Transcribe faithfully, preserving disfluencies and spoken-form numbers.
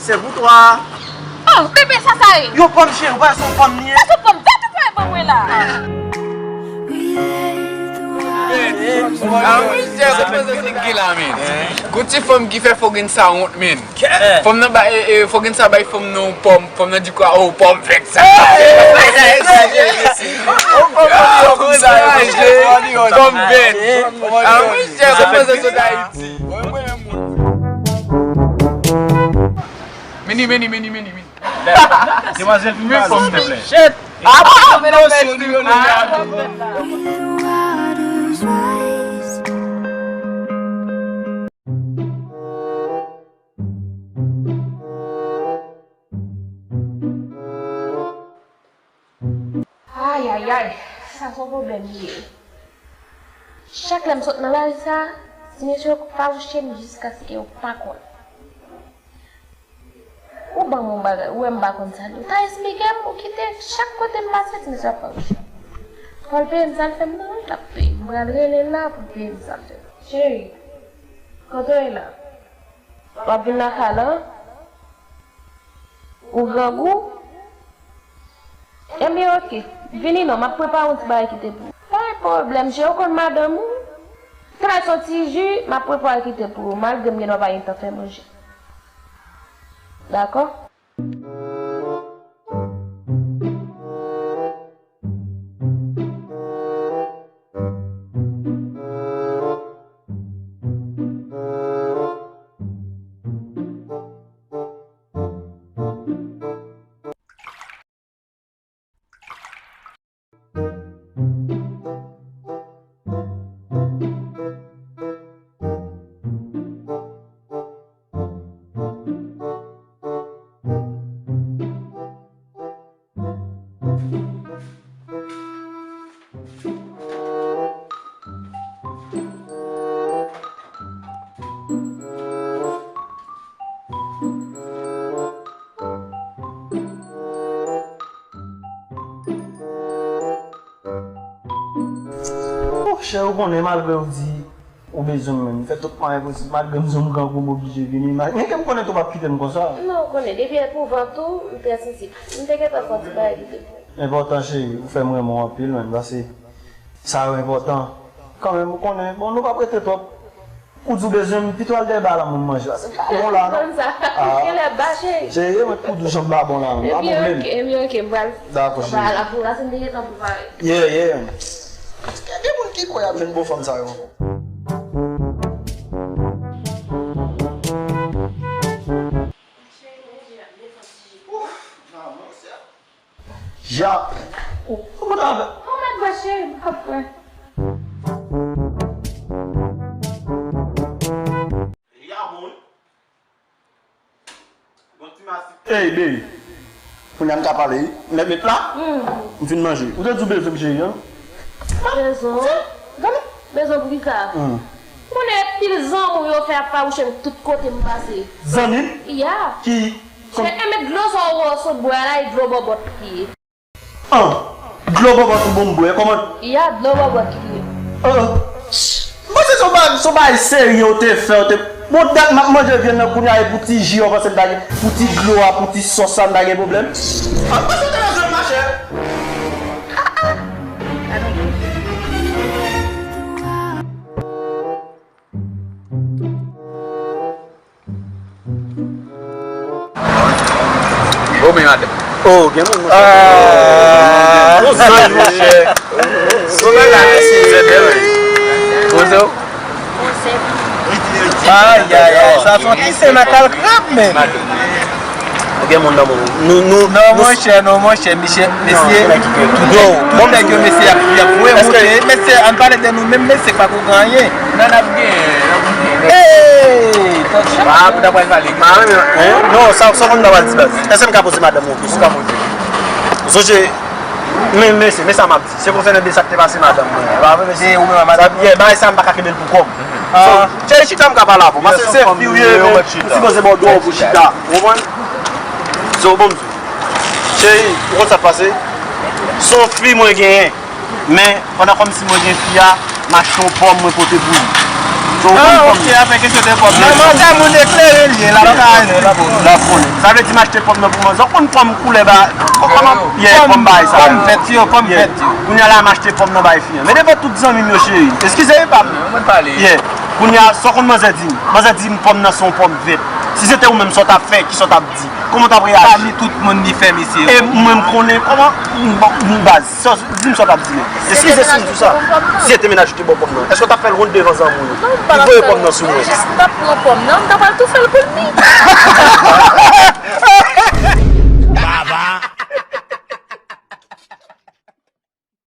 Se pou twa. Oh, bebe, sa sa ye? Yon pòm, cheri, ou pa wè se yon pòm li ye? Sa se yon pòm, dat ou pa ban mwen la. Ah, monchè, se pa sa ki la, men. Gon ti fanm ki fè fò gen sa wont, men. Fanm nan bay, e, e, fò gen sa bay fanm nan yon pòm, fanm nan di kwa, oh, pòm vèt sa. Pòm vèt. Ah, monchè, se pa sa sot Ayiti. Meni, meni, meni, meni, meni. Demwazèl, vin fè fòm, silvouplè. Shit. Ah, men non, men, men, men. Ayayay, sa se yon pwoblèm li ye. Chak lè m sot nan lari sa, ti mesye yo fawouche m jiskaske yo pa konn. Ou ban m yon bagay, ou wè m pa konn sa l ye. Ou ta esplike m, ou kite chak kote m pase, ti mesye ap fawouche m. Fò l peye m sa l fè m nan, l ap peye m. M pral rele l la pou l peye m sa l fè m. Cheri, kote w ye la? W ap vin lakay la? Ou grangou? Ebyen, oke. Vini non, m ap prepare yon ti bagay kite pou ou. Pa gen pwoblèm, cheri, ou konn madanm ou. Travay se yon ti ji, m ap prepare kite pou ou, malgre m gen dwa pa gen tan fè manje. Dakò? Monchè, ou konnen, malgre w di ou bezwen m, men m fè tout mwayen posib, malgre m di w m grangou, m oblije vini. Men ke m konnen tou p ap kite m konsa. Non, ou konnen, depi e pou vant ou, m trè sansib. M te gentan fè yon ti bagay ki te pou. Enpòtan, cheri, ou fè m renmen w anpil, men, paske sa yo enpòtan. Kanmenm, ou konnen, bon, nou p ap rete twòp. Ou di w bezwen m, pito al dèyè ba la moun manje. Paske m pa bon la, non. Konn sa. Ah. Genlè ba, cheri. Cheri, mwen tou di w janm pa bon la, non. Pa pwoblèm. Ebyen, oke, ebyen, oke, m pral. Dakò, cheri. Ba la pou la, se m te gentan prepare. Yeah, yeah. Gen moun ki kwè y ap jwenn bon fanm sa yo ankò. Ouf, maman, sè. Ja. Ou, ou konn avè. Ou mèt bwè, cheri, m ap bwè. Ya bon. Bon ti masi. Ey, baby. Kounye a n ka pale, wi. Mèt met la? Mm. M fin manje. Ou te di w bezwen m, cheri, an? Bezwen w? Gade. Bezwen w pou ki sa? Mm. Ou konnen pil zanmi w yo fè ap fawouche m tout kote m pase. Zanmi m? Ya. Ki? Se, e, men dlo sa w wè w sot bwè a la, e dlo bòbòt li ye. An, dlo bòbòt ou ban m bwè, kòman? Ya, dlo bòbòt li ye. An, an. M panse se yon bagay, se yon bagay serye w te fè, w te, bon, dat m ap manje vyann nan kounye a, e pou ti ji a, w panse m ta gen, pou ti dlo a, pou ti sòs la, m ta gen pwoblèm? An, m panse w te nan zòn, machè. O, men madanm. O, gen moun, monchè. Ah. Bon zanj, monchè. Bon bagay, mesye. Bon zanj. Ay, ay, ay, sa se yon ti sè nan kal krab, men. Ou gen moun nan moun. Nou, nou, non, monchè, non, monchè, misye, mesye. Yo, bon, nèg yo, mesye, y ap, y ap voye monte. Mesye, ann pale de nou menm, mesye, pa ko gen anyen. Nan, n ap genyen, n ap genyen. Hey! Tank. Ah, pou ta pral pale. Ah, men, hein? Non, sa, sa konn ta pral di baz. Èske m ka poze madanm mwen yon kesyon? Ou ka poze. Sonje, men, men, se, men sa m ap di. Se konsènan de sa k te pase madanm mwen. E pa vre, mesye? E, ou menm, madanm mwen? Yeah, bagay sa, m pa ka kenbe l pou kò m. Ah. So, cheri, chita, m ka pale avè w. Paske se fi w ye, men, m sipoze ba w dwa pou chita. Ou konprann? So, bon, m di w. Cheri, ou konn sa k pase? Se yon fi mwen genyen. Men, pandan kòmsi mwen gen fi a, m achte yon pòm mwen pote pou li. Ah, ok, apre kesyon de pòm. Non, manzè moun eklere l ye, l ap ka ale. L ap konnen. Sa vle di m achte pòm nan pou manzè. Ou konn pòm koulè ba, kòman, yeah, pòm bay sa. Pòm vèt yo, pòm vèt yo. Kounye a la, m achte pòm nan bay fi an. Men devan tout zanmi m yo, cheri. Eskize, e pa m. Mwen pale. Yeah. Kounye a, sa w konn manzè di m? Manzè di m pòm nan se yon pòm vèt. Si se te ou menm, sa w t ap fè, ki sa w t ap di? Kòman w t ap reyaji? Pami tout moun li fè, mesye. E mwen, m konnen kòman, m, m, baz. Sa, di m sa w t ap di, men. Eskize si m di w sa. Si se te mennaj ou te ba w pòm nan, èske w t ap fè l wont devan zanmi w yo? Non, m pa t ap fè l wont. Li voye pòm nan sou mwen. Jis m t ap pran pòm nan, m ta pral tou fè l pou l mi.